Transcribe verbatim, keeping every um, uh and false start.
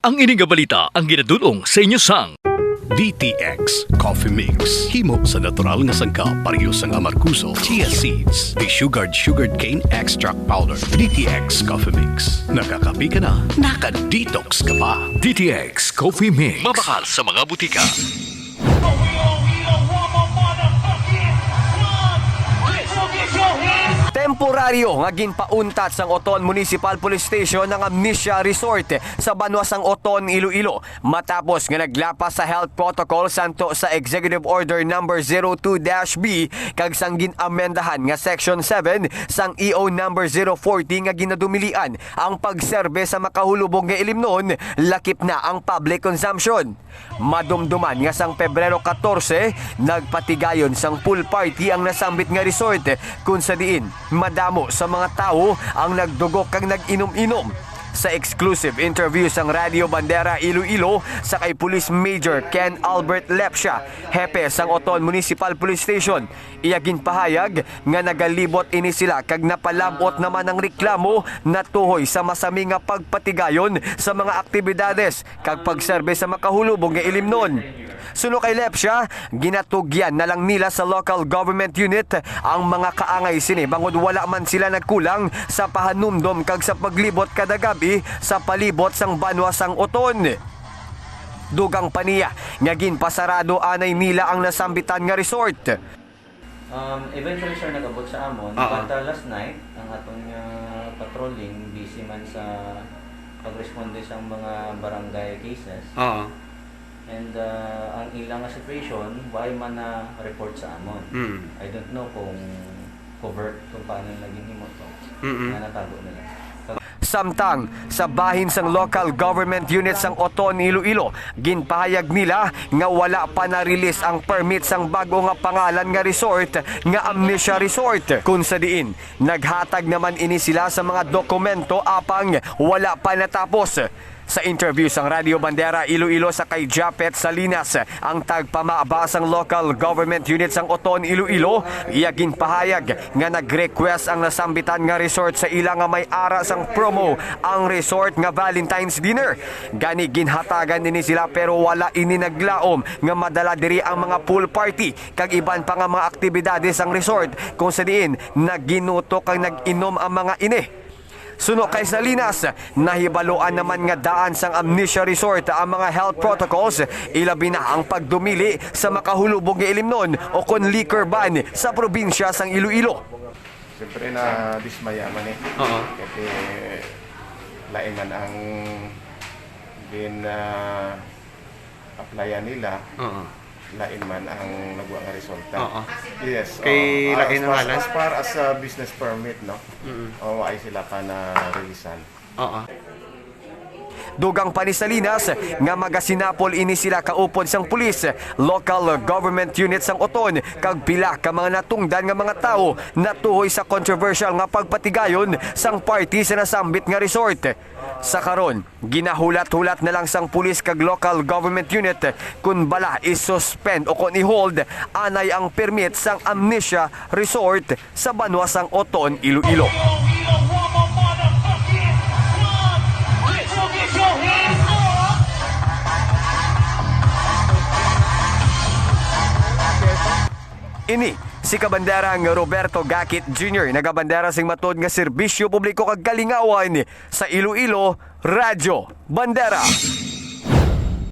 Ang ini nga balita ang ginadul-ong sa inyo sang D T X Coffee Mix. Himo sa natural nga sangkap, pareho sang amargoso, chia seeds, desugared sugarcane extract powder. D T X Coffee Mix. Nakakape ka na, naka-detox ka pa. D T X Coffee Mix. Mabakal sa mga butika. Temporaryo nga ginpauntat sang Oton Municipal Police Station ang Amnesia Resort sa banwa sang Oton, Iloilo, matapos nga naglapas sa health protocol santo sa Executive Order Number zero two dash B kag sang gin-amendahan nga Section seven sang E O Number zero forty nga ginadumilian ang pagserbe sa makahulubong nga ilimnon, lakip na ang public consumption. Madumduman nga sang Pebrero katorse, nagpatigayon sang pool party ang nasambit nga resort, kun sa diin madamo sa mga tawo ang nagdugok kag nag-inom-inom. Sa exclusive interview sang Radyo Bandera Iloilo sa kay Police Major Ken Albert Lepcia, hepe sang Oton Municipal Police Station, iya ginpahayag nga nagalibot ini sila kag napalab-ot naman ang reklamo natuhoy sa masami nga pagpatigayon sa mga aktibidades kag pagserbe sa makahulubong nga ilimnon. Suno kay Lepcia, ginatugyan na lang nila sa local government unit ang mga kaangay sini bangod wala man sila nagkulang sa pahanumdom kag sa paglibot kada gab-i sa palibot sang banwa sang Oton. Dugang pa niya nga ginpasarado anay nila ang nasambitan nga resort. Um, eventually, sir, nag-abot sa amon. Oo. But uh, last night, ang aton nga patrolling, busy man sa pagresponde sa mga barangay cases. Oo. And uh, ang ilang nga situation, why man na report sa amon. Mm. I don't know kung covert, kung paano nila ginhimo to. Mm-mm. Nga natago nila. Samtang sa bahin sang local government unit sang Oton, Iloilo, ginpahayag nila nga wala pa na-release ang permit sang bag-o nga pangalan nga resort nga Amnesia Resort, kun sa diin naghatag naman ini sila sa mga dokumento apang wala pa natapos. Sa interview sang Radyo Bandera Iloilo sa kay Japet Salinas, ang tagpamaba sang local government unit sang Oton, Iloilo, iya ginpahayag nga nag-request ang nasambitan nga resort sa ila nga may ara sang promo ang resort nga Valentine's Dinner. Gani ginhatagan ini sila pero wala ini naglaom nga madala diri ang mga pool party kag iban pa nga mga aktibidades sang resort kung sa diin naginuto kag nag-inom ang mga ini. Suno kay Salinas, nahibaluan naman nga daan sang Amnesia Resort ang mga health protocols, ilabi na ang pagdumili sa makahulubog nga ilimnon o kon liquor ban sa probinsya sang Iloilo. Siyempre na dismaya man eh. Oo. Kasi lain man ang gin ah, applyan nila, Oo. lain man ang nagwa nga resulta. Oo. Yes. Kay oo. lain as, ang far, ngalan? As far as ah, business permit, no? Mm. O ay sila pa na-releasean. Oo. Dugang pa ni Salinas nga magasinapol ini sila kaupod sang pulis, local government unit sang Oton, kag pila ka mga natungdan nga mga tawo natuhoy sa controversial nga pagpatigayon sang party sa nasambit nga resort. Sa karon, ginahulat-hulat na lang sang pulis kag local government unit kon bala i-suspend o kon i-hold anay ang permit sang Amnesia Resort sa banwa sang Oton, Iloilo. Ini si Kabanderang Roberto Gakit Junior, nagabandera sing matod nga serbisyo publiko kag kalingawan sa Iloilo, Radyo Bandera.